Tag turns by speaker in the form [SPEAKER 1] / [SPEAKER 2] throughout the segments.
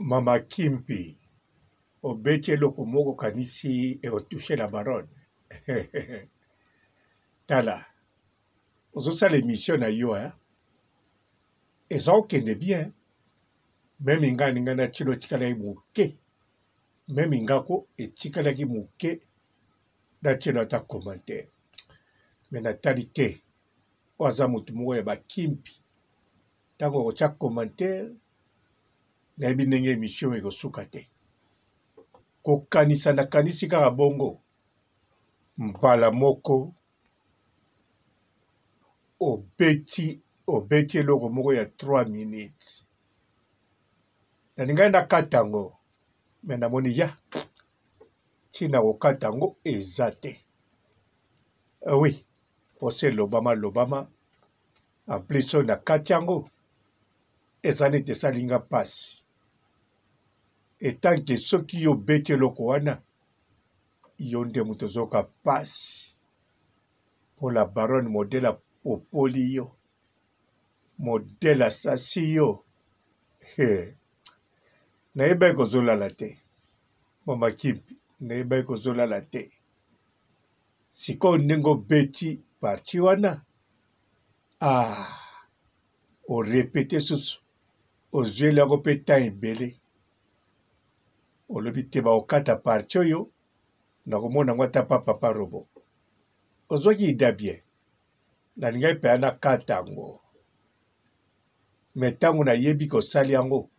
[SPEAKER 1] Mama Kimpi, obeti eloko moko okanisi eko toucher la baronne. Tala, ozosala emission na yo hein? Eza kokende bien. Meme nga ninga na tino etikalaki moke. Meme nga ko etikalaki moke na tino ata commentaire. Mais natali te. Oyo aza moto moko ya ba Kimpi. Tango okotia commentaire nayebi ndenge emission ekosuka te. Kokanisa nakanisi kaka bongo mbala moko obeti obeti eloko moko ya 3 minutes. Nalingaki nakata yango me namoni ya ntina kokata yango eza te. Ah oui, mposa elobama lobama en plus oyo na kati yango eza neti esali nga mpasi etanke soki yo obeti eloko wana yo nde moto ozoka mpasi mpo la baronne modele apopoli yo modele asasi yo he nayebaki kozolala te mama kimpi nayebaki kozolala te sikoyo ndenge obeti parti wana ah orepete susu ozweli yango mpe temps ebele olobi te bakokata parti oyo nakomona yango ata pa papa robo ozwaki ida bien nalingaki mpenza nakata yango me ntango nayebi kosali yango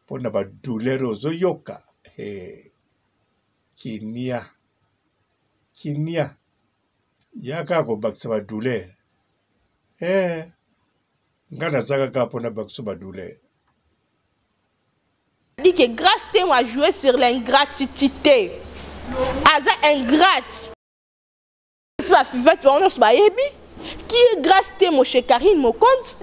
[SPEAKER 1] mpo na badouleur ozoyoka hey, kinia kinia yaka kobakisa ba douleur eh nga naza kaka pona bakisa ba douleur.
[SPEAKER 2] Dit que Grace Temo a joué sur l'ingratitude. Aza ingrate. Ba fivette bango nyonso bayebi qui est Grace Temo chez Karine Mokonzi.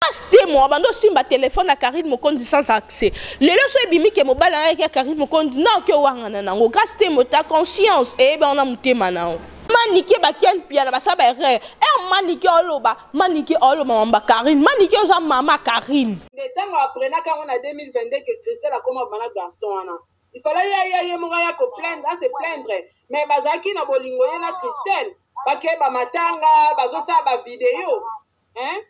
[SPEAKER 2] Grace Temo abanda osimba telefone ya Karine Mokonzi sans accès. Lelo so ebimi ke mobali ayaki ya Karine Mokonzi na oke owangana nango. Grace Temo ta conscience eyebi yango na motema na yo. Manike ba Ken Mpiana basala ba erreur. Er Manike oloba, Manike oloba mamba Karine. Manike oza mama Karine.
[SPEAKER 3] Nde tango apprenaka yango na 2022 que Christelle akoma kobima na garçon wana, il fallait ye aya ye moko aya ko plaindre, a se plaindre mais bazalaki na bolingo ye na Christelle, bake ba matanga, bazosala ba video hein?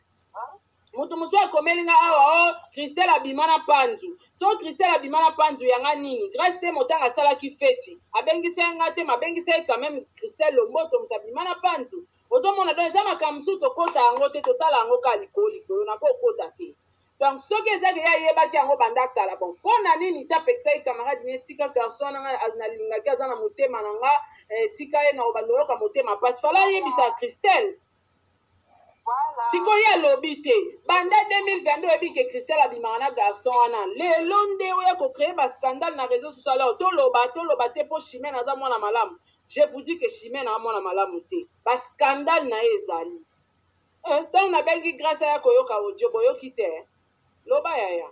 [SPEAKER 3] Moto mosusu akomeli nga awa o oh, Christelle abima na panzu. So Christelle abima na panzu ya nga nini? Grace te motanga asalaki feti. Abengisa ye nga te, mabengisa ye quand même Christelle Lomboto moto abima na panzu. Ozomona donc eza makambo mosusu tokota yango te, totala yango kaka likolo likolo, nako okota te. Donc soki eza ke ye ayebaki yango banda kala bon mpo na nini te apekisaki camarade ne tika garçon wana nga nalingaki aza na motema na nga eh, tika ye na obanda oyoka motema mpasi fala ayebisa Christelle sikoyo ye alobi te banda 2022 oyebi ke Christelle abimaka na garçon wana lelo nde oya ko créer ba scandale na réseau social alors toloba toloba te mpo Chimène aza mwana malamu je vous dis que Chimène aza mwana malamu te ba scandale na ye ezali eh, ntango nabengi Grace aya koyoka audio boyoki te eh? loba yaya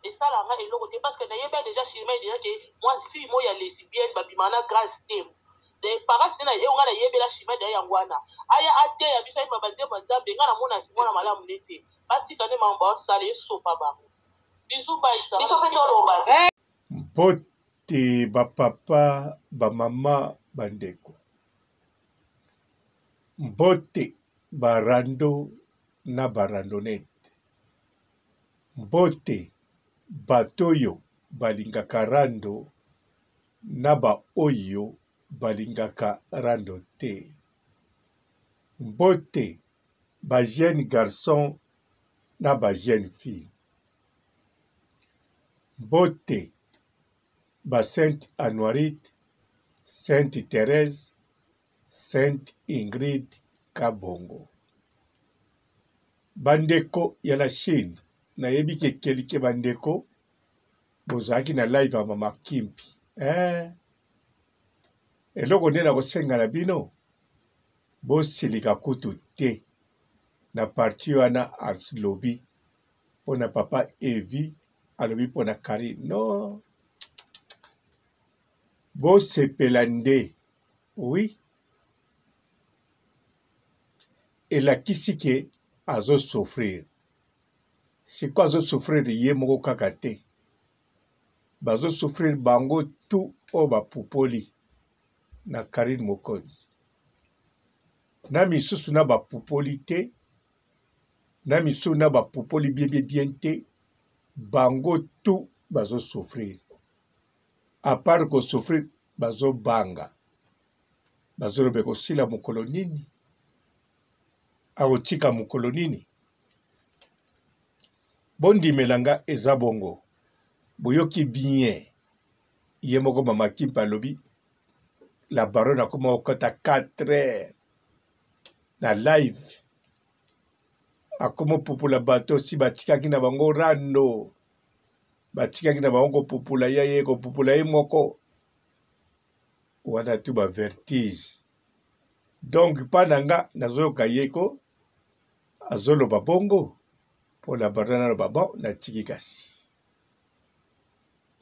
[SPEAKER 4] Esala nga eloko te parce que nayeba dejà Chimène dejà que moi fille moko ya lesbienne babimaka na Grace Temo de parents na ye nga nayebela Chimène dejà yango wana aya ateya biso ayemba ba nzembo ya Nzambe nga namonaki mwana malamu nde te batika nde makambo baosala esopa bango bisous bye Sarah
[SPEAKER 5] Biso pe toloba.
[SPEAKER 1] Mbote ba papa, ba mama, ba ndeko. Mbote ba rando na ba randonnette. Mbote bato oyo balingaka rando na ba oyo balingaka rando te. Mbote ba jeunes garçons na ba jeunes filles. Mbote ba Sainte Anuarite, Sainte Therèse, Sainte Ingrid Kabongo. Ba ndeko ya la Chine nayebi ke kelike ba ndeko bozalaki na live ya mama Kimpi eh eloko nde nakosenga na bino bosilika kutu te na parti wana alobi mpo na papa Evi alobi mpo na Carine non bosepela nde oui elakisi ke azo souffrir. Sikoyo azo souffrir ye moko kaka te. Bazo souffrir bango tout oyo bapupoli na Carine Mokonzi. Na misusu na bapupoli te, na misusu na bapupoli bien bien bien te, bango tout bazo souffrir. A part ko souffrir, bazo banga. Bazoloba ekosila mokolo nini? Akotika mokolo nini? Bondimela nga eza bongo. Boyoki bien. Ye moko mama Kimpa alobi la baronne akoma kokota 4 heures na live akoma popula bato si batikaki na bango rando batikaki na bango kopupula ya ye kopupula ye moko wana tu ba vertige donc mpa na nga nazoyoka ye ko azoloba bongo mpo la baronne aloba bon natiki kasi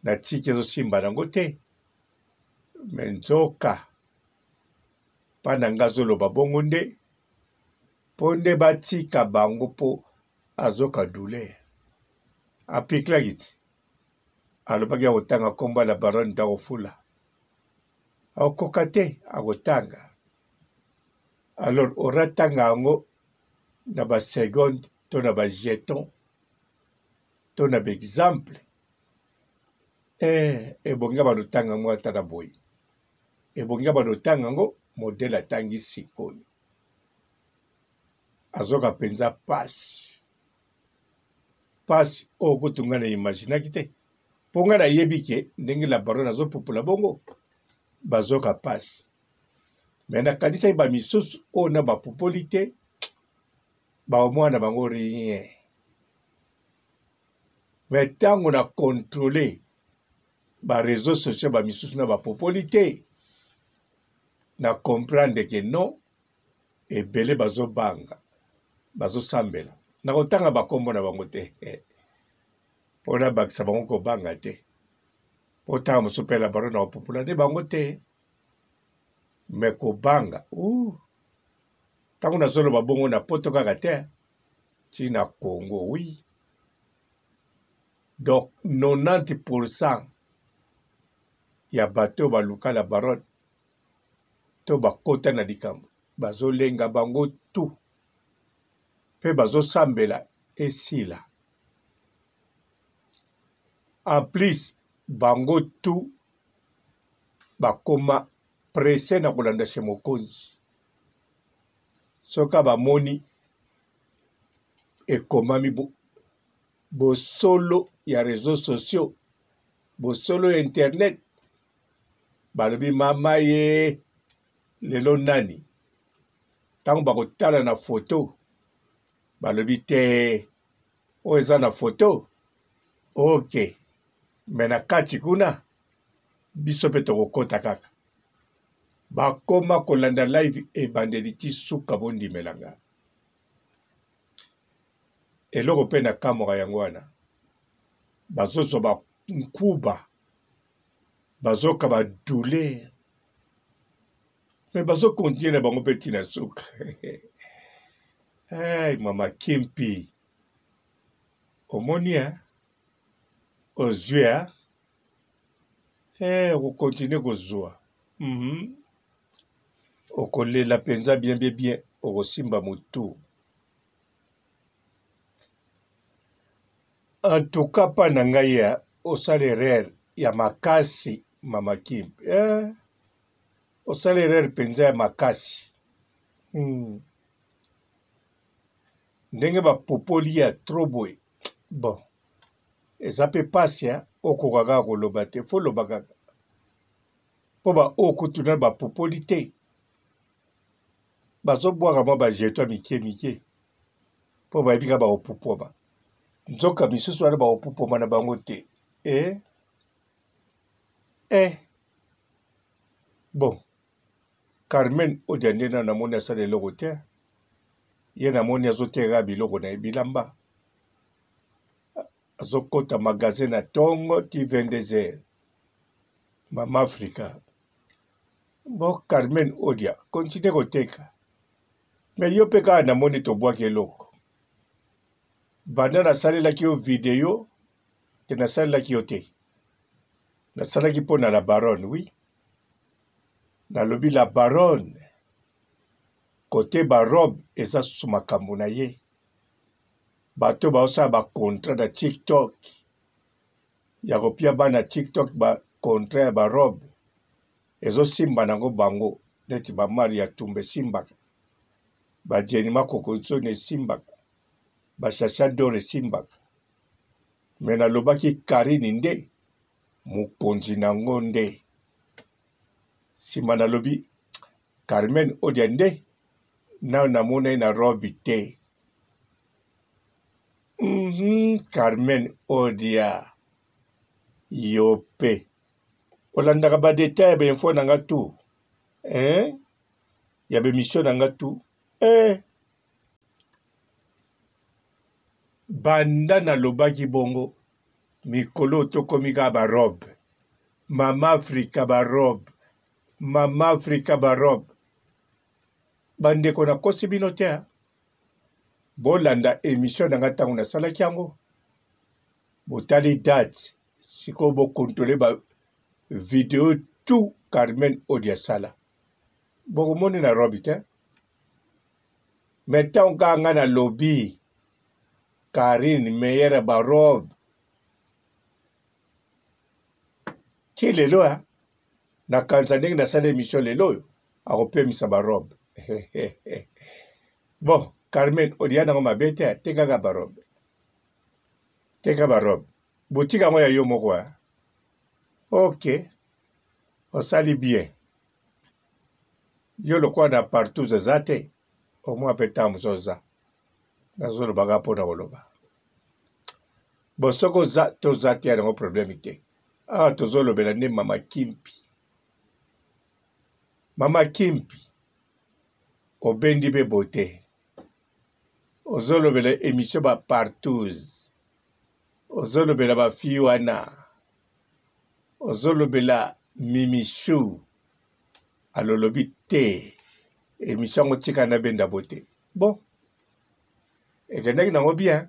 [SPEAKER 1] natiki ezosimba nango te me nzoka mpa na nga azoloba bongo nde mpo nde batika bango mpo azoka douleur apiklaki ti alobaki akotanga nkombo ya la baronne ntakofula akokoka te akotanga alors oratanga yango na basegonde to na bajeton to na baexemple eh, ebongi bando otanga yango ata na boye ebongi bando otanga yango modele atangi sikoyo azoka mpenza pasi pasi oyo kutu ngai na imaginaki te mpo ngai nayebi ke ndenge la baronne azopupola bongo bazoka pasi me nakanisaki bamisusu oyo na bapupoli te baomwana bango rien me ntango na controle ba réseaux sociaux bamisusu na bapopoli te na comprendre ke non ebele bazobanga bazosambela nakotanga bakombo na bango te mpo nabakisa bango kobanga te mpo ntango mosusu mpe na baro na kopopola nde bango te me kobanga ntango nazoloba bongo na poto kaka te ti na congo oui donc 90 pourcent ya bato oyo baluka la baronne to bakota na likambo bazolenga bango tout mpe bazosambela esila en plus bango tout bakoma presse na kolanda chez mokonzi soki bamoni ekomami bosolo ya réseaux sociaux bosolo ya internet balobi mama ye lelo nani ntango bakotala na foto balobi te oyo eza na foto ok me na kati kuna biso mpe tokokota kaka bakoma kolanda live ebandeli ti suka bondimela nga eloko mpe nakamwaka yango wana bazozwa bankuba bazoka ba douleur me bazo continue na bango mpe ntina suka hey, mama kimpi omoni eh? ozwi eh? Hey, okokontinue kozwa mm -hmm. okolela mpenza bien bien bien okosimba motu En tout cas pa na ngai ya osala erreur ya makasi mama Kim eh, osala erreur mpenza ya makasi hmm. Ndenge bapopoli ya trop boye bon eza mpe pasi okoka kaka koloba te fo loba kaka mpo baoyo kutu na bapopoli te bazobwaka mwa bajeto ya mike mike mpo bayebi kaka bakopupwama nzoka misusu wana bakopupwama na bango te e e bon carmen odia nde nano namoni asala eloko te ye namoni azoteka biloko na ye bilamba azokota magasin na ntongo ti 22 heures mama afrika Bon Carmen Odia continue koteka mais yo mpe kaka namoni tobwaki eloko. Banda nasalelaki yo video te, nasalelaki yo te, nasalaki mpo na la baronne. Oui, nalobi la baronne kote ba robe eza susu makambo na ye. Bato baosala ba contrat na TikTok ya kopia bana TikTok ba contrat ya ba robe ezosimba nango bango neti ba Maria Tumba esimbaka, ba Jenny Makokozoni esimbaka, ba Chacha Dor esimbaka. Me nalobaki Karine nde mokonzi nango nde. Sima nalobi Carmen Odia nde nano namona ye na robe te. Mm -hmm, Carmen Odia yo pe olandaka ba detail ya ba info na nga tout eh? Ya ba emission na nga tout eh? Banda nalobaki bongo mikolo oyo tokomi kaka ba robe mama Afrika ba robe mama Afrika ba robe bandeko nakosi bino te hein? Bolanda emission na nga ntango nasalaki yango botali date sikoyo bo controle ba video tout Carmen Odia asala bokomoni na robe te mais ntango kaka nga nalobi Carine meilleure ya ba robe ti lelo hein? Nakanisa ndenge nasala emission lelo oyo akopemisa ba robe bon Carmen olia nango mabe te tekaka ba robe teka ba robe boutique yango ya yo moko hein? Ok osali bien yo lokola na partout eza te omwa mpe ntango mosusu oza nazoloba kaka mpo na koloba bon soki oza toza te ya nango problème te awa tozolobela nde mama kimpi mama kimpi obendi mpe bote ozolobela emission ba partouse ozolobela ba fille wana ozolobela mimichou alolobi te emission yango tika nabenda bote bon ekendaki nango bien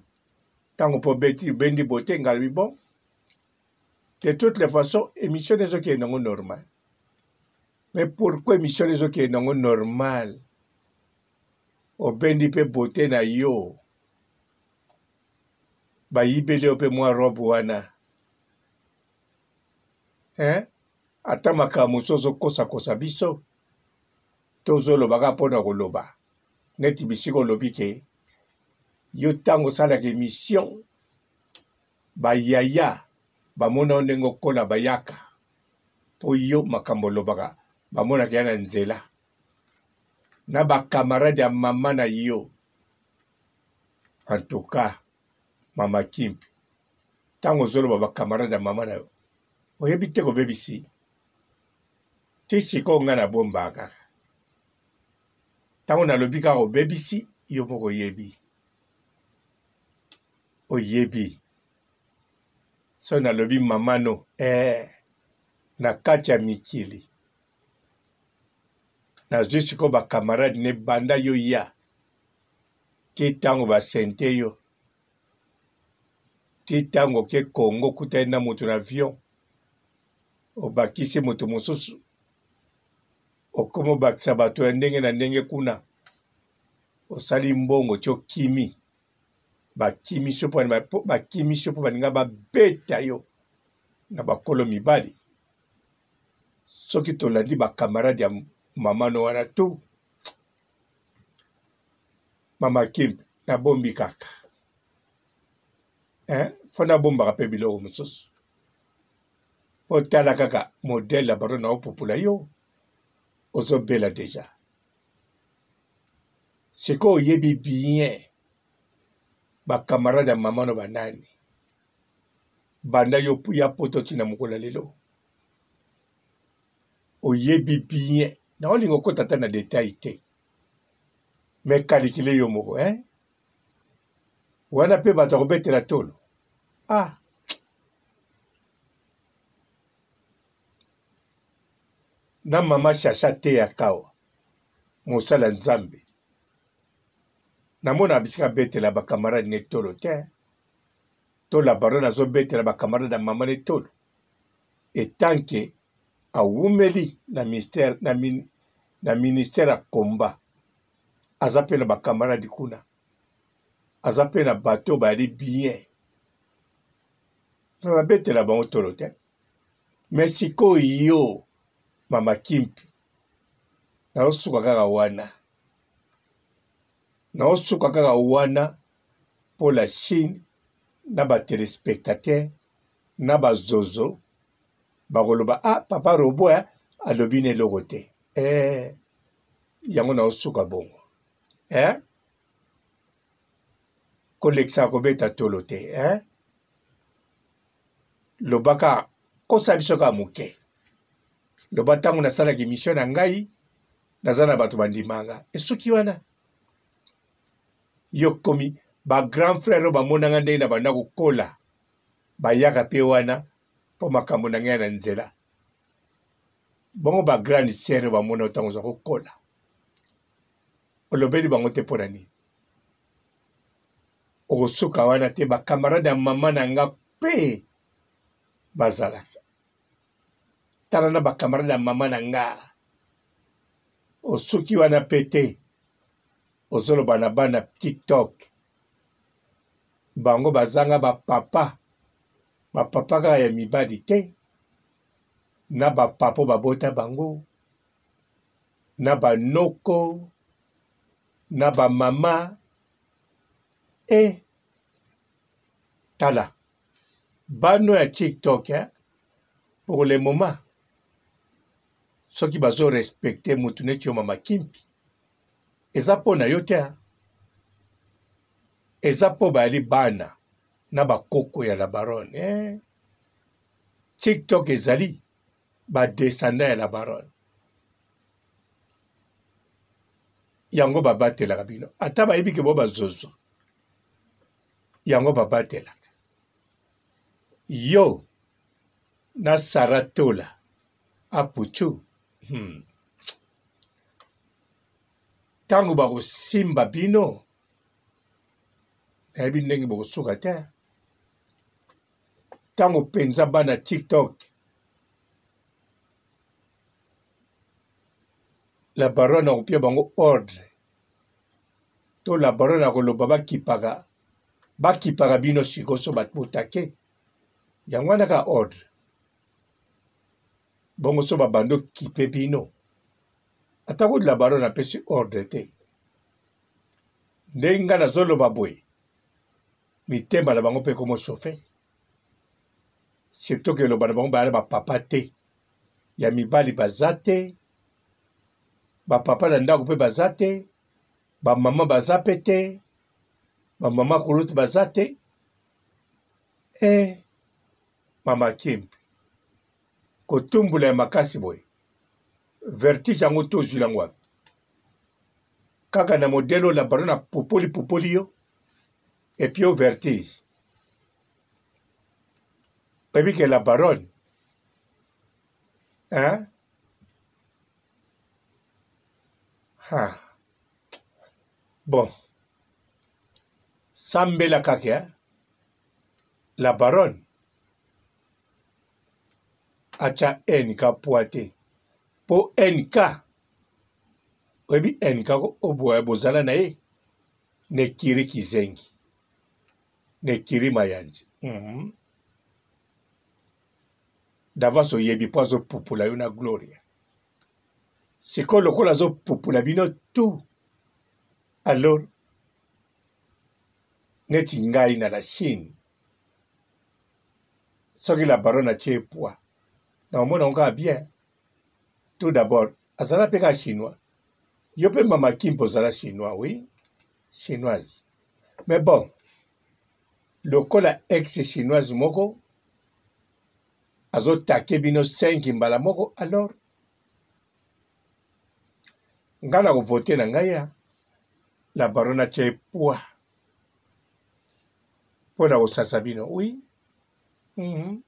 [SPEAKER 1] ntango mpo obeti obendi bote ngalobi bon de toutes les façons émission ezokende nango normal mais pourquoi émission ezokende nango normal obendi mpe bote na yo bayibeli yo mpe mwa robe wana hein? Ata makambo mosusu ozokosakosa biso tozoloba kaka mpo na koloba neti bisika olobi ke yo ntango osalaka emission bayaya bamona yo ndenge okola bayaka mpo yo makambo olobaka bamonaka ya na nzela na bakamarade ya mama na yo en tout cas mama kimpi ntango ozoloba bakamarade ya mama na yo oyebi te kobebisi ti sikoyo ngai nabombaka kaka ntango nalobi kaka obebisi yo moko oyebi oyebi so nalobi mama no eh, na kati ya mikili nazwi sikoyo bakamarade ne banda yo ya ti ntango basente yo ti ntango oke Congo okutani na moto na avion obakisi moto mosusu okomi obakisa bato ya ndenge na ndenge kuna osali mbongo ti okimi bakimisi yo bakimisi yo mpo balinga babeta yo na bakolo mibali soki tolandi bakamarade ya mama no wana tu mama Kim nabombi kaka eh, fo nabombaka mpe biloko mosusu mpo tala kaka modele ya bato na opupula yo ozobela deja sikoyo oyebi bien bakamarade ya mama no banani banda yo ya poto ntina mokolo ya lelo oyebi bien naolinga okota ata na detail te mais calcule yo moko hein wana mpe bato akobetela tolo ah na mama shasha te ya kawa mosala nzambe. Namonaka bisika abetela ba camarade ne tolo te. To la baronne azobetela ba camarade ya mama ne tolo. Etant que awumeli na ministère na, min, na ministère ya combat aza mpe na ba camarade kuna aza mpe na bato bayali bien me babetela bango tolo te me sikoyo yo mama kimpi naosuka kaka wana naosuka kaka wana mpo la chine na batelespectateur na bazozo bakoloba ah papa robo eh, alobi na eloko te eh, yango naosuka bongo eh? Kolekisa kobeta tolo te eh? Lobaka kosa biso kaka moke loba ntango nasalaka emission na ngai naza na bato bandimanga esuki wana yo komi ba grand frère oyo bamonanga ndenge na banda kokola bayaka mpe wana mpo makambo na ngai na nzela bongo ba grande sœur oyo bamona ntango oza kokola olobeli bango te mpo na nini okosuka wana te ba camarade ya mama na nga mpe bazalaka tala na ba camarade ya mama na nga osuki wana mpe te ozoloba na bana tiktok bango bazanga ba papa ba papa kaka ya mibali te na ba papa babota bango na ba noko na ba mama e eh, tala bano ya tiktok eh? pour le moment soki bazo respecte mutu neti yo mama kimpi eza mpo na yo te eza mpo bayali bana na bakoko ya la baronne eh? tiktok ezali ba descendant ya la baronne yango babatelaka bino ata bayebi ke bo bazozo yango babatelaka yo na Sarah Tola apuchu hmm. Ntango bakosimba bino nayebi ndenge bokosuka te ntango mpenza bana tiktok la baronne akopia bango ordre to la baronne akoloba bakipaka bakipaka bino sikoso bato botake yango wana kaka ordre bongo so babandi okipe bino ata kutu la baronne apesi ordre te ndenge ngai nazoloba boye mitema na bango mpe ekomo chauffe surtout ke eloba na bango baya na bapapa te ya mibali baza te bapapa na ndako mpe baza te bamama baza mpe te bamama kulutu baza te eh, mama kimpe kotumbola ya makasi boye vertige yango tozwila yango wapi kaka na modele oyo labaro na popoli popoli yo epuis yo vertige oyebi ke la baronne hein? Ha. Bon sambela kaka eh? La baronne atya NK poids te po NK oyebi NK oboya bozala na ye nekiri kizengi nekiri mayanzi mm -hmm. Davas oyebi po azopupula yo na gloria sikoyo lokola azopupula bino tout alors neti ngai na la Chine soki la baronne atie poids na omona yango kaka bien tout d'abord azala mpe kaka chinois yo mpe mama kimpe ozala chinois oui chinoise mais bon lokola ex chinoise moko azotake bino 5 mbala moko alors ngai nakovote na ngai ya la baronne atie poids mpo na kosasa bino oui mm -hmm.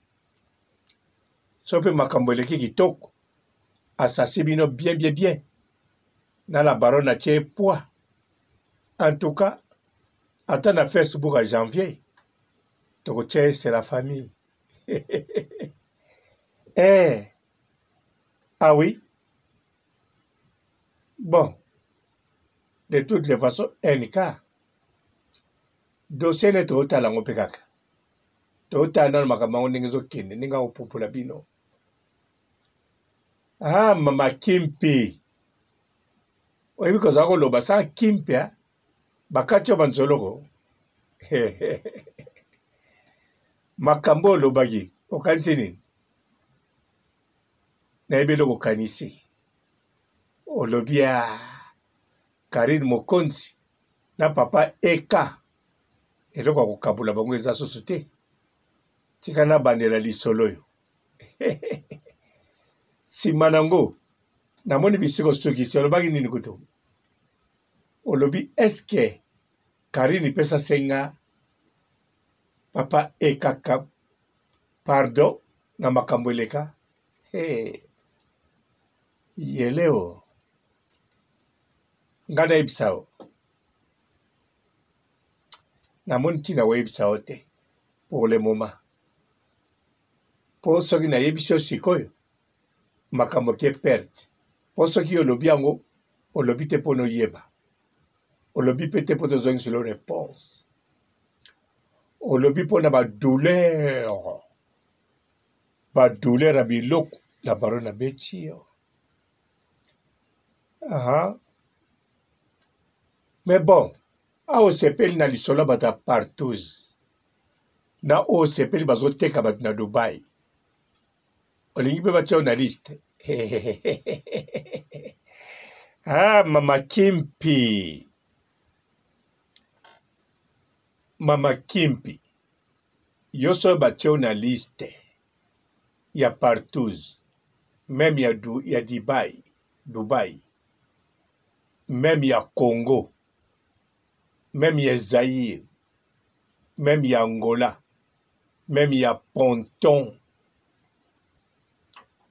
[SPEAKER 1] so mpe makambo eleki kitoko asasi bino bien bien bien na la baronne atie poids en tout cas. Ata na Facebook ya janvier tokotia ye c'est la famille. Eh ah oui bon de toutes les façons NK dossier nde totala yango mpe kaka totala nano makambo yango ndenge ezokende ndenge akopupola bino ah mama kimpi oyebi kozala koloba sa kimpi ah? Bakati yo banzoloko makambo oyo olobaki okanisi nini? Nayebi eloko okanisi olobi ya Carine Mokonzi na papa Eka eloko ya kokabola bango eza susu te. Tika nabandela lisolo oyo nsima nango namoni bisika osukisi olobaki nini kutu olobi eske Carine pesa senga papa ekaka pardon na makambo eleka hey. Yeleo nga nayebisa yo namoni ntina koyebisa yo te pour le moment mpo soki nayebisi yo sikoyo makambo ke perte mpo soki olobi yango olobi te mpo noyeba olobi mpe te mpo tozongisela yo reponse olobi mpo na badouleur badouleur ya biloko na baro na beti yo aha mais bon awa osepeli na lisolo ya bato ya partouse na oyo osepeli bazoteka bato na dubai olingi mpe batia yo na liste ah mama kimpi mama kimpi yo soki batie yo na liste ya partouse meme ya, du, ya dubai dubai meme ya congo meme ya zaire meme ya angola meme ya ponton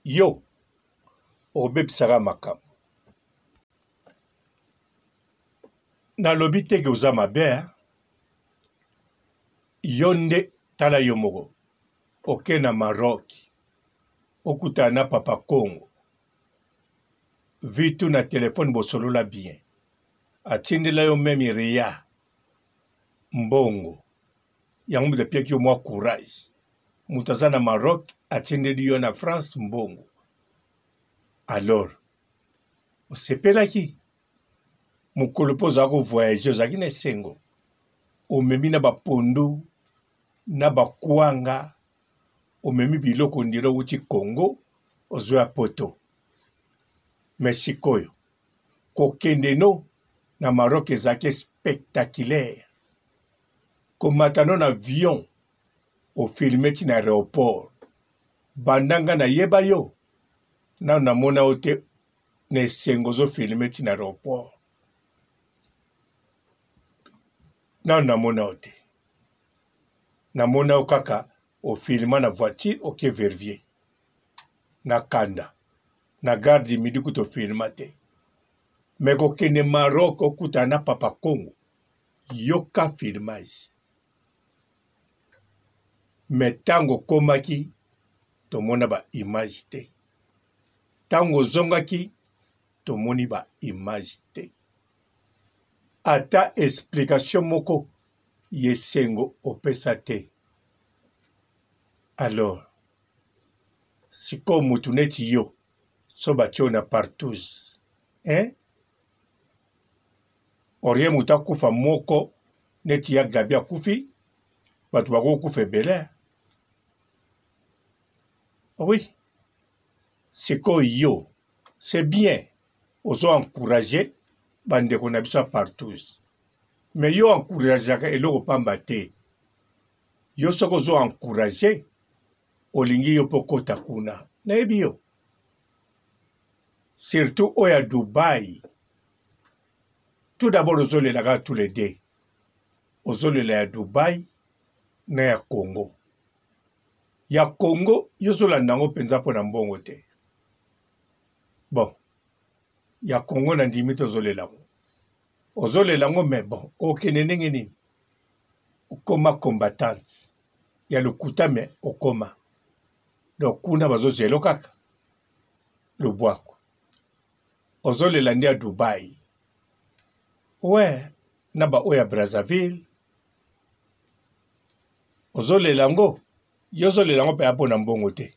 [SPEAKER 1] yo obebisaka makambo nalobi te ke oza mabe hein? Yo nde tala yo moko oke na Maroc okutana na papa Congo vie tout na telephone bosolola bien atindela yo meme ria mbongo yango moto apiaki yo mwa courage moto aza na Maroc atindeli yo na France mbongo alors osepelaki mokolo mpo ozalaki kovoyage ozalaki na esengo omemi na bapondu na bakwanga omemi biloko ndelo outi Congo ozwa ya poto me sikoyo kokende no na Maroc ezalaki spectaculaire komata no na avion ofilme ti na aeroport banda nga nayeba yo nano namona yo te na esengo ozo filme ti na aeroport nano namona yo te namona yo kaka ofilma na voiture oke vervier na kanda na gare du midi kutu ofilma te me kokende Maroc okutana na papa Congo yoka filmage me ntango okomaki tomona ba image te ntango ozongaki tomoni ba image te ata explication moko ya esengo opesa te alors sikoyo mutu neti yo so batie yo na partouze hein orie moto akufa moko neti ya gabi akufi bato bakokufa ebele oui sikoyo yo c'est bien ozo encourage bandeko na biso ya partouze mais yo encourageaka eloko pamba te yo soki ozo encourage olingi yo mpo okota kuna nayebi yo surtout oyo ya Dubai tout d'abord ozolela kaka tous les deux ozolela ya Dubai na ya Congo ya Congo yo ozolanda yango mpenza mpo na mbongo te bon ya Congo na ndimi te ozolela yango ozolela yango mais bon okende ndenge nini? Okoma combattante ya lokuta mais okoma. Donc kuna bazozela yo kaka lobwaku. Ozolela nde ya Dubai. Ouais, na ba oyo ya Brazzaville. Ozolela yango, yo ozolela yango mpenza mpo na mbongo te.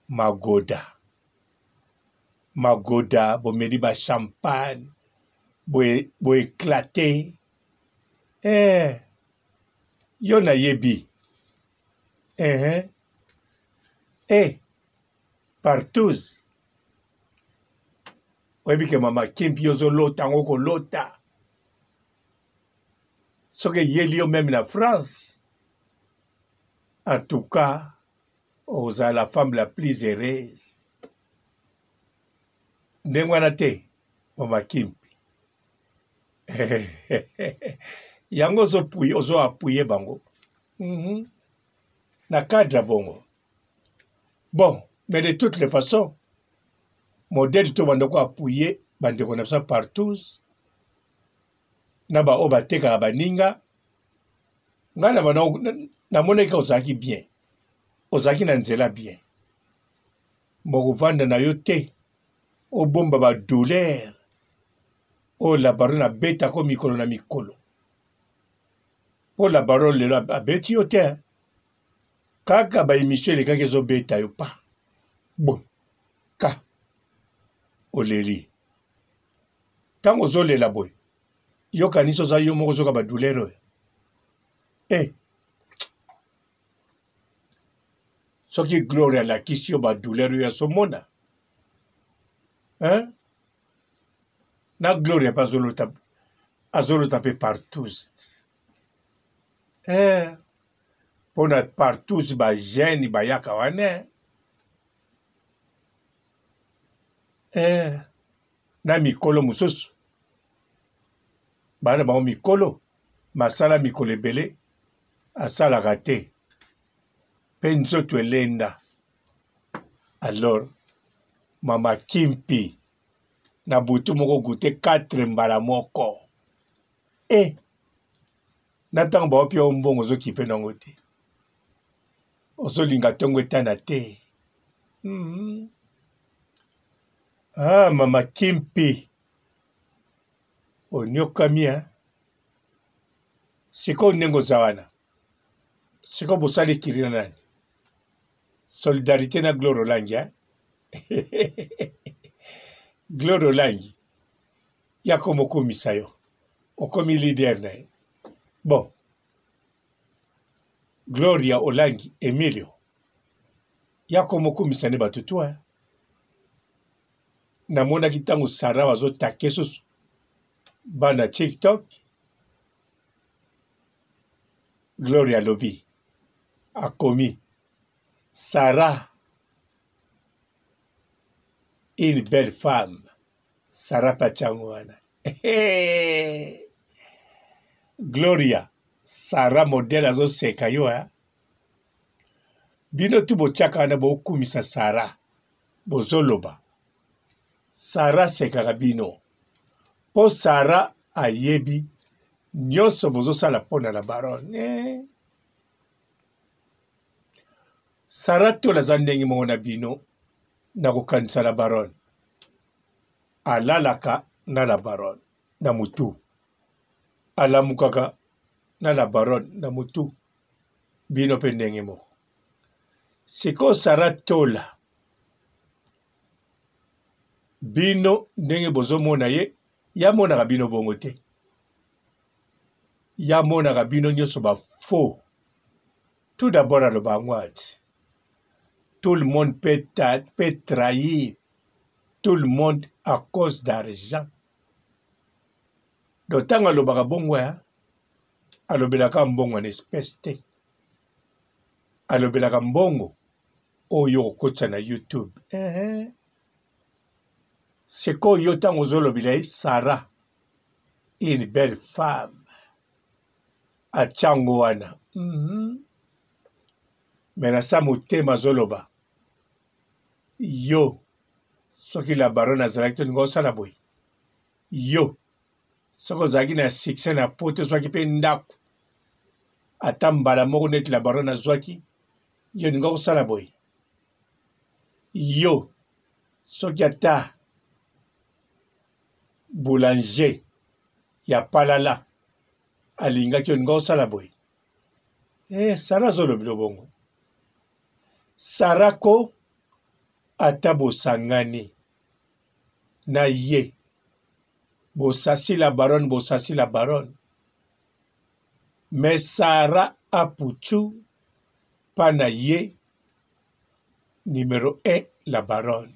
[SPEAKER 1] Magoda. Magoda, bomeli ba champagne, boye bo eclater. Eh, yo nayebi. Eh, eh, partouz. Oyebi ke mama Kimpi yo ozolota yango kolota. Soki eyeli yo meme na France, en tout cas, ozala la femme la plus heureuse. Ndenge wana te, mama Kimpi. Yango ozo ozo appuyer bango. Mm -hmm. Na cadre ya bongo. Bon, mais de toutes les façons, modèle to banda ko appuyer bandeko na biso partout na baoyo batekaka baninga ngai na banda namonaki ozalaki bien ozalaki na nzela bien mokovanda na yo te obomba ba douleur oyo la baronne abetako mikolo na mikolo mpo la baronne lelo abeti yo te kaka ba emission elekaki ezobeta yo pa bo ka oleli ntango ozolela boye yokanisi oza yo moko ozoka ba douleur oyo e eh. soki gloire alakisi yo ba douleur oyo azomona hein? Na gloria pe azolota azolota pe partout eh pona partout ba jeune bayaka wana eh na mikolo mosusu bana bango mikolo masala mikolo ebele asalaka te pe nzoto elenda alors mama kimpi na butu moko goute 4 mbala moko e eh, na ntango baopi yo mbongo ozokipe nango te ozolinga ntongo etana te mm -hmm. ah, mama kimpi onyokami hein? Sikoyo ndenge oza wana sikoyo bosali kiri na nani solidarité na Gloire Olangi hein? Gloire Olangi ya komokomisa yo okomi leader na ye bon Gloria Olangi Emilio ya komokomisa nde bato tu hein? Namonaki ntango Sarah azotake susu bana TikTok Gloria alobi akomi Sarah une belle femme Sarah Pachango wana Gloria Sarah modèle azoseka yo hein? Bino tu botiaka wana bokumisa Sarah bozoloba Sarah asekaka bino po Sarah ayebi nionso bozosala pona la baronne eh. Sarah tola aza ndenge moko na bino na kokanisa la baronne alalaka na la baronne na mutu alamukaka na la baronne na mutu bino pe ndenge moko sikoyo Sarah tola Bino ndenge bozo mona ye, ye amonaka bino bongo te. Ye amonaka bino nyoso ba faux. Tout d'abord aloba yango ati. Tout le monde peut, peut trahir tout le monde à cause d'argent. Donc ntango alobaka bongo ya alobelaka mbongo en espèce te. Alobelaka mbongo oyo okotisa na YouTube eh. Sikoyo yo ntango ozolobela ye Sarah une belle femme atyango wana mm -hmm. Me na sa motema azoloba yo soki la baronne azalaki tolinga osala boye yo soki ozalaki na succès na poto ozwaki mpe ndako. Ata mbala moko neti la baronne azwaki yo olinga kosala boye? Yo soki ata boulanger ya palala alingaki olinga kosala boye? Eh, Sara azolobela bongo. Sara ko ata bosangani na ye bosasi la baronne bosasi la baronne mais Sarah apuchu pa na ye numero 1 la baronne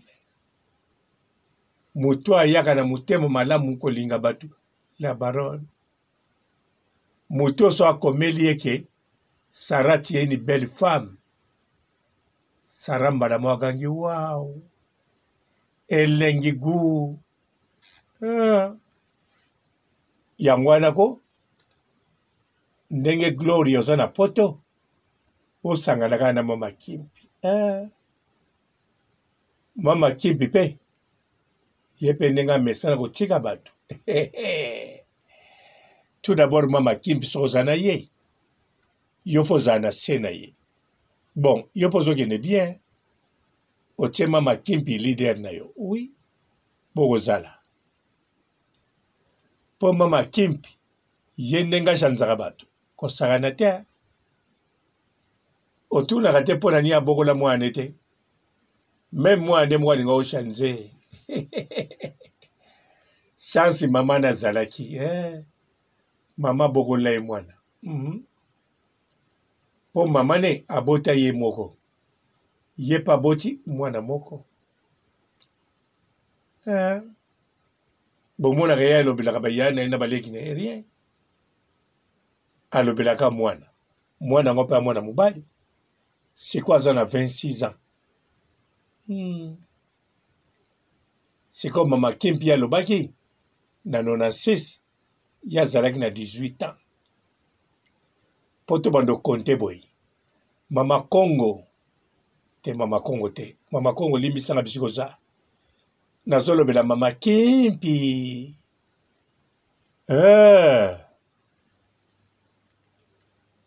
[SPEAKER 1] moto ayaka na motema malamu kolinga bato la baronne moto oso akomeli ye ke Sarah tu es une belle femme Sarah mbala moko agangi wow elengi gout ah. Yango wana ko ndenge Gloria oza na poto bosangana kaka na mama Kimpi eh. Mama Kimpi pe ye pe ndenge amesana kotika bato tout d'abord mama Kimpi soki oza na ye yo fo ozala na se na ye bon yo mpe ozokende bien otie mama Kimpi leader na yo oui bokozala mpo mama Kimpi ye ndenge achanzaka bato kosakana te otunaka te mpo na nini abokola mwana te meme mwana nde moko alinga ochanze chance mama nazalaki eh. Mama abokola ye mwana mm -hmm. Mpo mama ne abota ye moko ye mpe aboti mwana moko eh. Bomonaka ye alobelaka baya na ye na baleki na ye rien alobelaka mwana mwana yango mpe mwana mobali sikoyo aza na 26 ans Sikoyo mama Kimpi alobaki na 96 ye azalaki na 18 ans mpo tobanda okonte boye mama Kongo te mama Kongo te mama Kongo limbisanga bisika oza nazolobela mama Kimpi eh.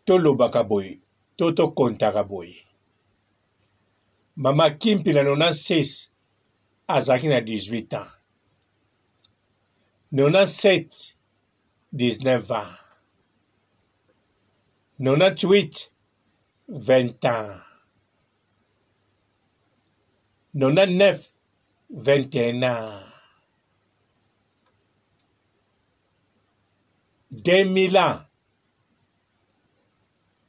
[SPEAKER 1] Tolobaka boye to tokontaka boye mama Kimpi na 96 azalaki na 18 ans 97 19 ans 98 20 ans 99 21 ans 2000 ans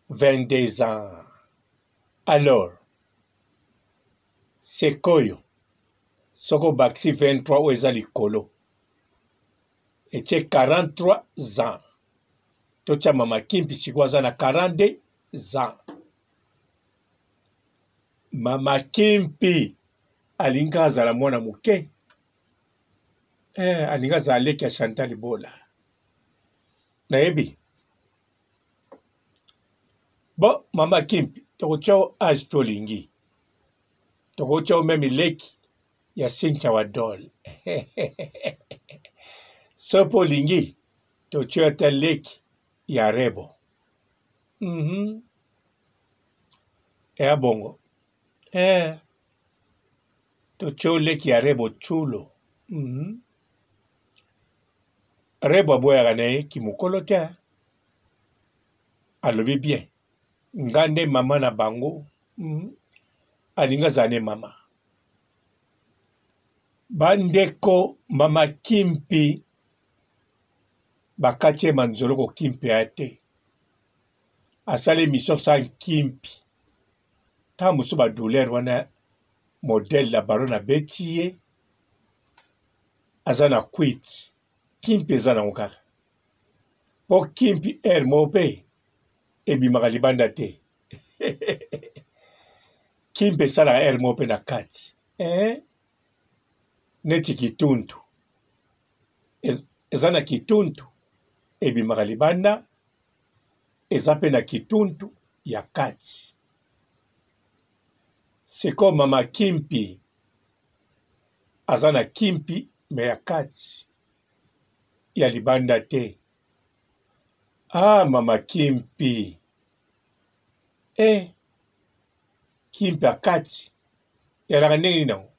[SPEAKER 1] 22 ans alors sikoyo soki obakisi 23 oyo eza likolo etie 43 ans totya mama Kimpi sikoyo aza na 42 ans mama Kimpi alingi kaka azala mwana moke eh, alingi azala leki ya Chantal Bola nayebi bon mama Kimpi tokotya yo age tolingi tokotya yo meme leki ya Cynthia Wadol soki mpo olingi totya yo ata leki ya Rebo Eya bongo eh. Totya yo leki ya Rebo Tchulo Rebo aboyaka na ye kimokolo te alobi bien nga nde mama na bango Alingi azala ne mama bandeko mama Kimpi bakati ye manzoloko Kimpi aya te asali emission sans Kimpi ntango mosusu ba douleur wana modèle la baronne abeti ye aza na kwiti Kimpi eza nango kaka po Kimpi heure moko mpe ebimaka libanda te Kimpi esalaka heure moko mpe na kati eh? Neti kituntu eza na kituntu ebimaka libanda eza mpe na kituntu ya kati sikoyo mama Kimpi aza na Kimpi me ya kati ya libanda te ah mama Kimpi. Eh, kimpe akati ezalaka ndenge nini yango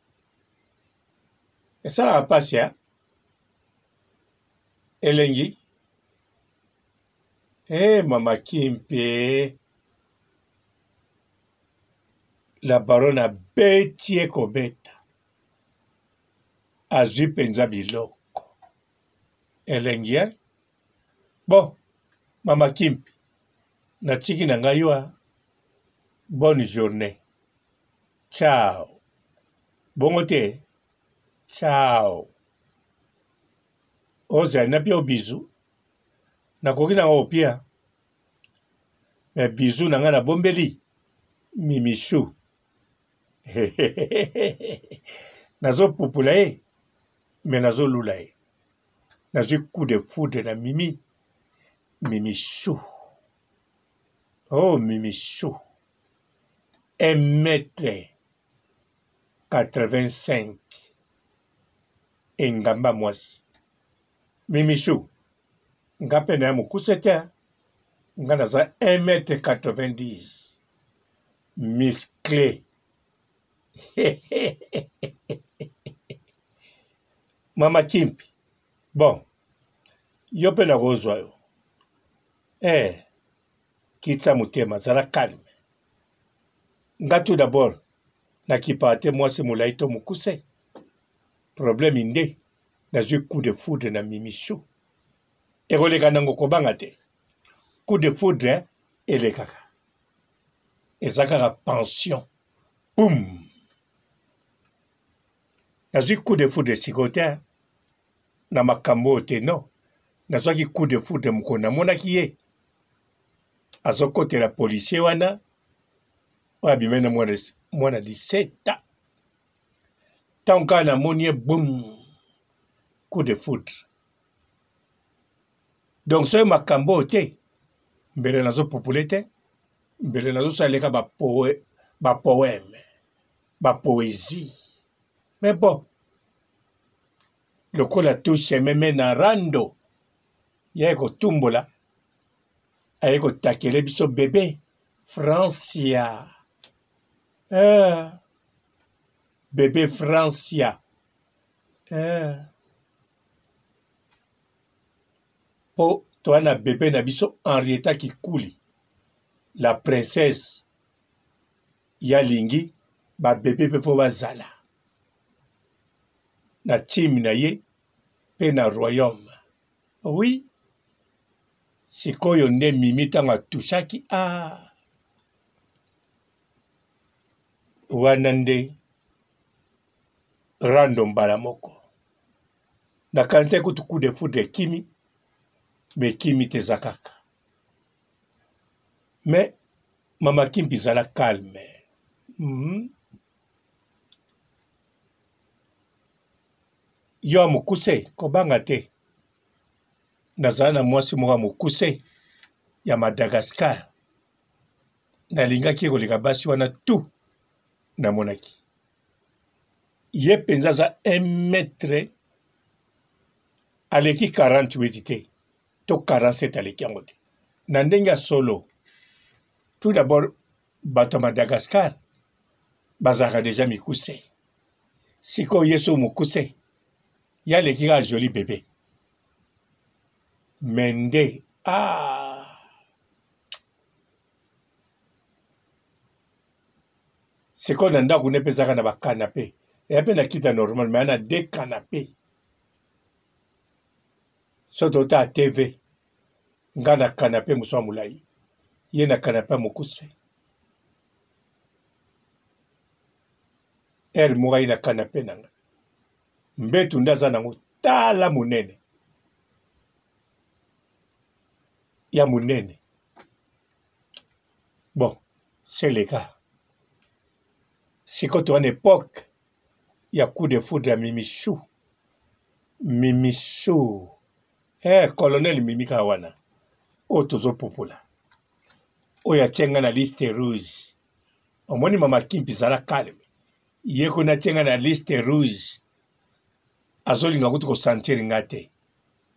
[SPEAKER 1] esalaka mpasi ya elengi e mama kimpe la baronne abeti ye kobeta azwi mpenza biloko elengi eh? Bon mama kimpi natiki na ngai yo ah. Bonne journée ciao bongo te ciao ozali na pio bizu nakoki na opia me bizu na ngai nabombeli mimichou nazopupula ye me nazolula ye nazwi coup de foudre na mimi mimi chou oh mimi chou 1 mètre 85 engamba mwasi mimi chou nga mpe na ya mokuse te nga naza 1 mètre 90 muscle mama kimpi bon yo mpe nakozwa yo eh, kitsa motema zala calme nga tout d'abord nakipaka te mwasi molai to mokuse problème nde nazwi coup de foudre na mimichou ekoleka nango kobanga te coup de foudre elekaka eza kaka pension boum nazwi coup de foudre sikoyo te na makambo oyo te non nazwaki coup de foudre mokolo namonaki ye azokotela policier wana oyo abimai na mwana, mwana 17 ans ntango kaka namoni ye boum coup de foudre donc soki makambo oyo te mbele nazopupule te mbele nazosaleleka bapoe bapoeme bapoesie mais bon lokola touche meme na rando ye kotumbola aye kotakele biso bebe francia eh, bebe francia eh. Po toa na bebe na biso Henrietta Kikuli la princesse ye alingi ba bebe pe fo bazala na team na ye pe na royaume oui sikoyo nde Mimi ntango atushaki ah wana nde rando mbala moko Nakanisaki kutu coup de foudre ekimi mais ekimi te eza kaka mais mama kimpi zala calme mm -hmm. yo ya mokuse kobanga te nazala na mwasi moko ya mokuse ya madagascar nalingaki ye koleka basi wana tout namonaki ye mpenza aza 1 mètre aleki 48 te to 47 aleki yango te na ndenge ya solo tout d'abord bato ya madagascar bazalaka deja mikuse sikoyo ye so mokuse ye aleki kaka joli bebe me nde ah. Sikoyo na ndako ne mpe ezaka na ba canape eya mpe na kiti ya normal mais na deux canape soki totala TV nga na canape mosusu ya molai ye na canape ya mokuse heure moko aye na canape na nga mbetu nde aza nango tala monene ya monene bon c'est le cas sikoyo toza na epoque ya coup de foudre ya mimichou mimichou eh, colonel mimi kaka wana oyo tozopupola oyo atie ngai na liste rouge omoni mama kimpi zala calme ye kuna atie ngai na liste rouge azolinga kutu kosentir ngai te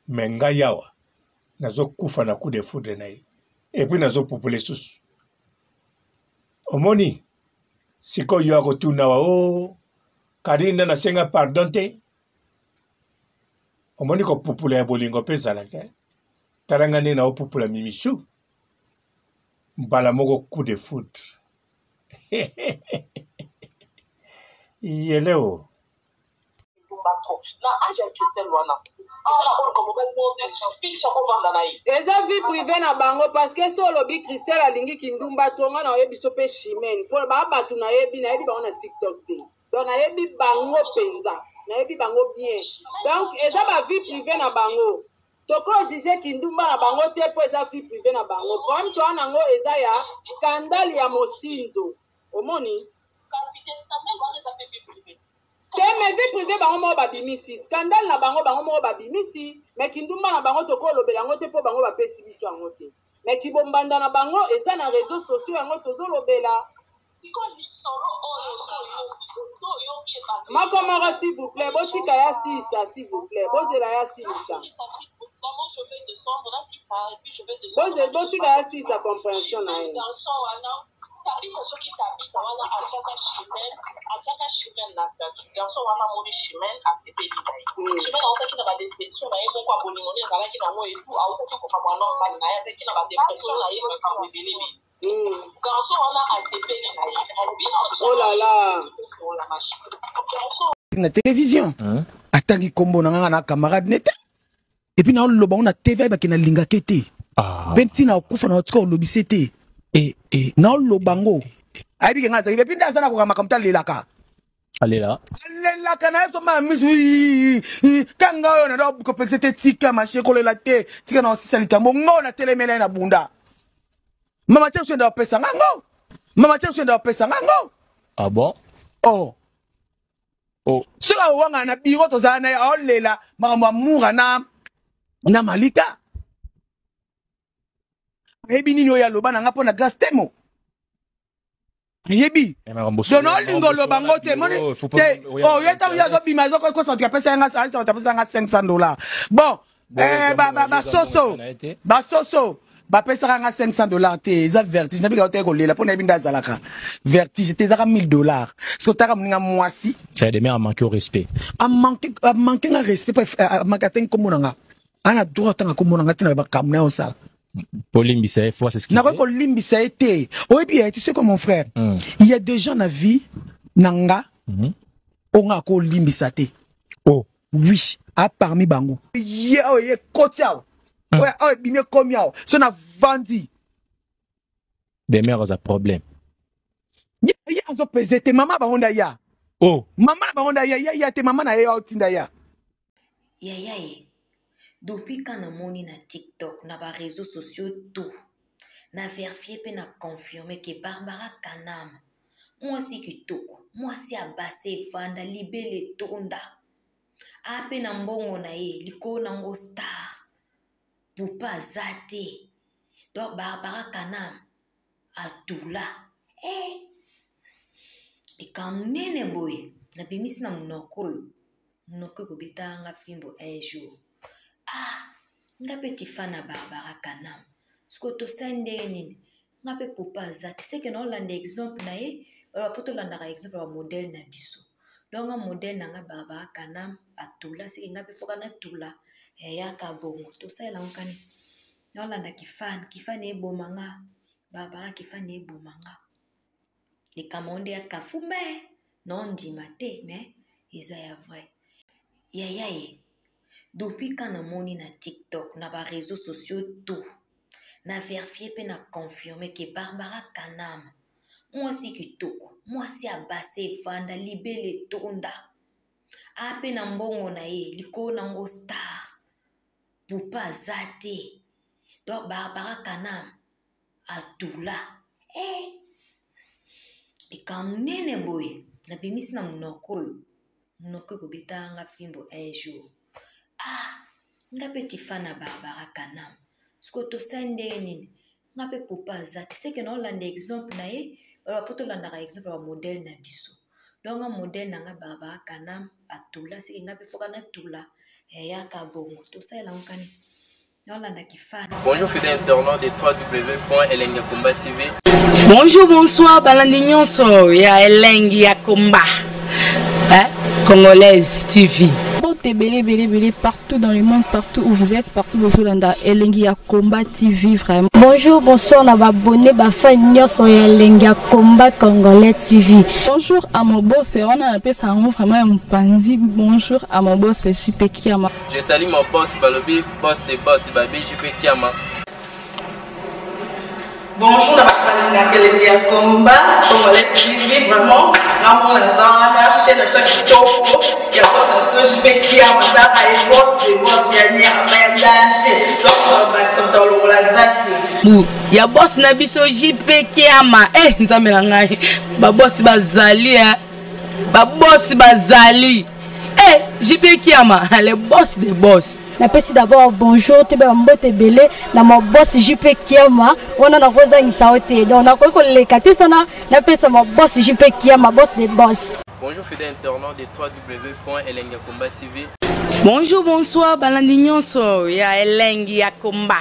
[SPEAKER 1] me ngai awa nazokufa na coup de foudre na ye epuis nazopupula lisusu. Omoni sikoyo akotuna wa o oh, Karine nde nasenga pardon te. Omoni kopupula ya bolingo mpe ezalaka. Eh? Tala nga ndenge naopupula Mimichou mbala moko coup de foudre. Yeleo.
[SPEAKER 4] Ndumba trop na age ya Christelle wana esala oluka mobali moko te fixe akovanda na ye.
[SPEAKER 3] Eza vie privee na bango parce que so olobi Christelle alingi kindumba trop nga na oyebi so pe Chimène po ba batu nayebi nayebi bango na TikTok te donc nayebi bango penza nayebi bango bien donc eza ba vie privee na bango toko juge kindumba na bango te po eza vie privee na bango problème toa nango eza ya scandale ya mosinzo omoni
[SPEAKER 4] kasi te scandale wana eza pe vie privee te
[SPEAKER 3] te mais vie privée bango moko babimisi scandale na bango bango moko babimisi mais kindumba na bango tokolobela yango te mpo bango bapesi biso yango te mais kibombanda na bango eza na réseau sociaux yango tozolobela. Moko moko s'il vous plaît botika ya silisa s'il vous plaît bozela ya silisa bozela botika ya silisa comprehension na ye.
[SPEAKER 4] Tabitha soki Tabitha wana atiaka Chimène atiaka Chimène na statut garçon wana amoni Chimène asepeli na ye mm. Chimène autaki na ba déception na ye moko ya bolingo nde ezalaki na yango etu autaki kokabwana na mobali na ye azalaki na ba dépression na ye makambo ebele ebele mm. garçon wana asepeli na ye alobi
[SPEAKER 3] oh là là
[SPEAKER 5] na télévision atangi kombo na nga na camarade ne te et puis na loba na TV ayebaki na lingaka te
[SPEAKER 6] ah.
[SPEAKER 5] mpe ntina okufa na otika olobise te
[SPEAKER 6] eh, eh,
[SPEAKER 5] na oloba ngo ayebi ke ngai azalaki epuis nde aza na koka makambo te alelaka
[SPEAKER 6] alela
[SPEAKER 5] alelaka na ye so maa misu kanga oyo na kopekisa te tika mashe kolela te tika na osisa likambo ngo na telemela ye na bunda mama te osenda opesa nga ngo mama te osenda opesa nga ngo
[SPEAKER 6] ah bon
[SPEAKER 5] oh
[SPEAKER 6] Oh.
[SPEAKER 5] Soki awangana na biro tozala na ye aolela makambo ya mura na na malika ayebi nini oyo aloba na nga mpo na grace temo ayebi
[SPEAKER 6] Eh,
[SPEAKER 5] donc naolinga oloba ngo te moni te oh, ye ntango ye azobima azokosa apesa nga apesa nga 500 dollars bon eh, basoso basoso bapesaka nga 500 dollars te eza vertige nabika te kolela mpo nayebi nde azalaka vertige te ezaka 1000 dollars soki otaka moninga mwasi
[SPEAKER 6] Ça demeure à manquer au respect.
[SPEAKER 5] Amanke nga respect amanke atangi nkombo na nga ana droit atanga nkombo na nga te na makambo na ye osala.
[SPEAKER 6] Kolimbisa ye faut s'excuser.
[SPEAKER 5] Nakoki kolimbisa ye te. Oyebi ye, tu sais comme mon frère. Il y a des gens na vie na nga oyo nga akolimbisa te.
[SPEAKER 6] Oh.
[SPEAKER 5] Oui, a parmi bango. Ye oyo ye koti awa. Oyo oyo ebimi ekomi awa. So na vandi.
[SPEAKER 6] Demeure aza problème.
[SPEAKER 5] Ye ye azo pese te mama bango nda ya.
[SPEAKER 6] Oh.
[SPEAKER 5] Mama na bango nda ya ya ya te mama na ye aotinda ya.
[SPEAKER 7] Yaya ye depuis quand namoni na tiktok na ba réseaux sociaux tout na verifie pe na confirme ke Barbara Kanam mwasi kitoko mwasi ya base evanda libele etonda a pe na mbongo na ye likolo na ngo star pupa aza te donc Barbara Kanam atula eh likambo monene boye nabimisi na monoko oyo monoko ekobetaka nga fimbo un jour ah nga mpe tifana Barbara Kanam sikoyo tosali ndenge nini nga mpe popa aza te seke naolanda exemple na ye baloba mpo tolandaka exemple ya bamodele na biso donc nga modele na nga Barbara Kanam atula seke nga mpe foka natula eyaka bongo tosalela ngo kani naolanda kifane kifane eboma nga Barbara kifane eboma nga likambo ngo nde ya kafumba naondima te mais eza ya vrai yaya ye depuis quand namoni na tiktok na ba réseaux sociaux tout na verifie pe na confirme ke Barbara Kanam mwasi kitoko mwasi ya base evanda libele etonda a pe na mbongo na ye likolo na ngo star pupa aza te donc Barbara Kanam atula eh likambo monene boye nabimisi na monoko oyo monoko ekobetaka nga fimbo un jour ah nga mpe tifana Barbara Kanam sikoyo tosali ndenge nini nga mpe popa aza te seke naolanda exemple na ye baloba mpo tolandaka exemple ya bamodele na biso donc nga modele na nga Barbara Kanam atula seke nga mpe foka natula eyaka bongo tosalela ngo kani. Naolanda kifana.
[SPEAKER 8] Bonjour fidèle internaute de www.elengiyakomba.tv.
[SPEAKER 9] Bonjour, bonsoir, balandi nyonso ya Elengi ya Komba. Hein? Congolaise TV.
[SPEAKER 10] Mbote ebele ebele ebele partout dans le monde, partout où vous êtes, partout bozolanda Elengi ya Combat TV vraiment.
[SPEAKER 11] Bonjour, bonsoir na ba abonné ba fan nyonso ya Elengi ya Combat Congolais TV.
[SPEAKER 10] Bonjour à mon boss, wana napesa yango vraiment ya mopanzi. Bonjour à mon boss JP Kiama.
[SPEAKER 8] Je salue mon boss Balobi, boss de boss Babi JP Kiama.
[SPEAKER 12] Bonjour na bato balingaka elengi ya combat congolais TV vraiment ngamona naza wana chaîne na biso ya kitoko ya boss na biso JP Kiama tala ye boss de boss ya nyama ya danger donc bakisa moto alongola zaki
[SPEAKER 9] bu ya boss na biso JP Kiama eh nzambe na ngai ba boss bazali eh ba boss bazali eh JP Kiama le boss de boss.
[SPEAKER 11] Napesi d'abord bonjour toyeba mbote ebele na ma boss JP Kiama wana nakozangisa yo te donc nakoki koleka te sana napesa ma boss JP Kiama boss de boss.
[SPEAKER 8] Bonjour fidèle internaute de www.elengiyakomba.tv.
[SPEAKER 9] Bonjour, bonsoir, balandi nyonso ya Elengi ya Komba.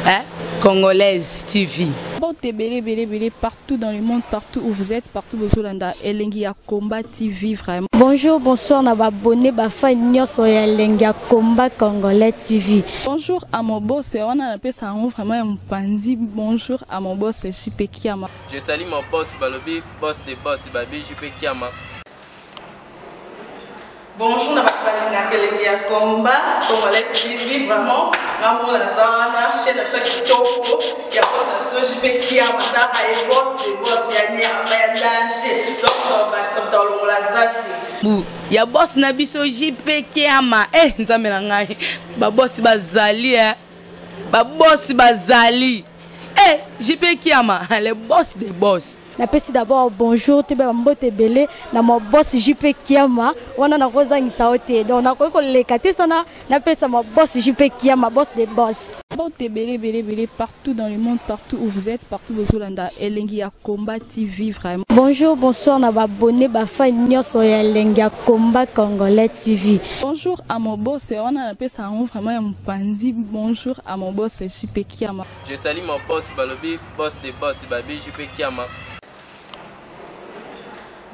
[SPEAKER 9] Hein? Congolaise TV.
[SPEAKER 10] Mbote ebele ebele ebele partout dans le monde, partout où vous êtes, partout bozolanda Elengi ya Combat TV vraiment.
[SPEAKER 11] Bonjour, bonsoir na ba abonné ba fan nyonso ya Elengi ya Combat Congolais TV.
[SPEAKER 10] Bonjour à mon boss, wana napesa yango vraiment ya mopanzi. Bonjour à mon boss JP Kiama.
[SPEAKER 8] Je salue mon boss Balobi, boss de boss Babi JP Kiama.
[SPEAKER 12] Bonjour na bato balingaka elengi ya combat congolais TV vraiment ngamona naza wana chaîne na biso ya kitoko ya boss na biso JP Kiama tala ye boss de boss ya nyama ya danger donc bakisa moto alongola zaki
[SPEAKER 9] bu ya boss na biso JP Kiama eh nzambe na ngai ba boss bazali eh ba boss bazali eh JP Kiama le boss de boss.
[SPEAKER 11] Napesi d'abord bonjour toyeba mbote ebele na ma boss JP Kiama wana nakozangisa yo te donc nakoki koleka te sana napesa ma boss JP Kiama boss de boss.
[SPEAKER 10] Mbote ebele ebele ebele partout dans le monde, partout où vous êtes, partout bozolanda Elengi ya Combat TV vraiment.
[SPEAKER 11] Bonjour, bonsoir na ba abonné ba fan nyonso ya Elengi ya Combat Congolais TV.
[SPEAKER 10] Bonjour à mon boss, wana napesa yango vraiment ya mopanzi. Bonjour à mon boss JP Kiama.
[SPEAKER 8] Je salue mon boss Balobi, boss de boss Babi JP Kiama.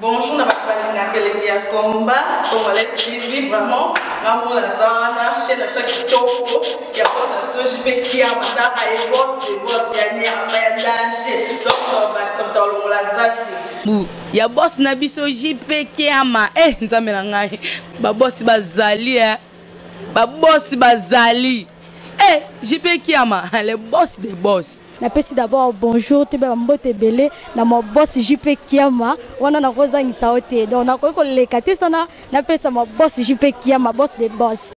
[SPEAKER 12] Bonjour na bato balingaka elengi ya combat congolais TV vraiment ngamona naza wana chaîne na biso ya kitoko ya boss na biso JP Kiama tala ye boss de boss ya nyama ya danger donc bakisa moto alongola zaki
[SPEAKER 9] bu ya boss na biso JP Kiama eh nzambe na ngai ba boss bazali eh ba boss bazali eh JP Kiama le boss de boss.
[SPEAKER 11] Napesi d'abord bonjour toyeba mbote ebele na ma boss JP Kiama wana nakozangisa yo te donc nakoki koleka te sana napesa ma boss JP Kiama boss de boss.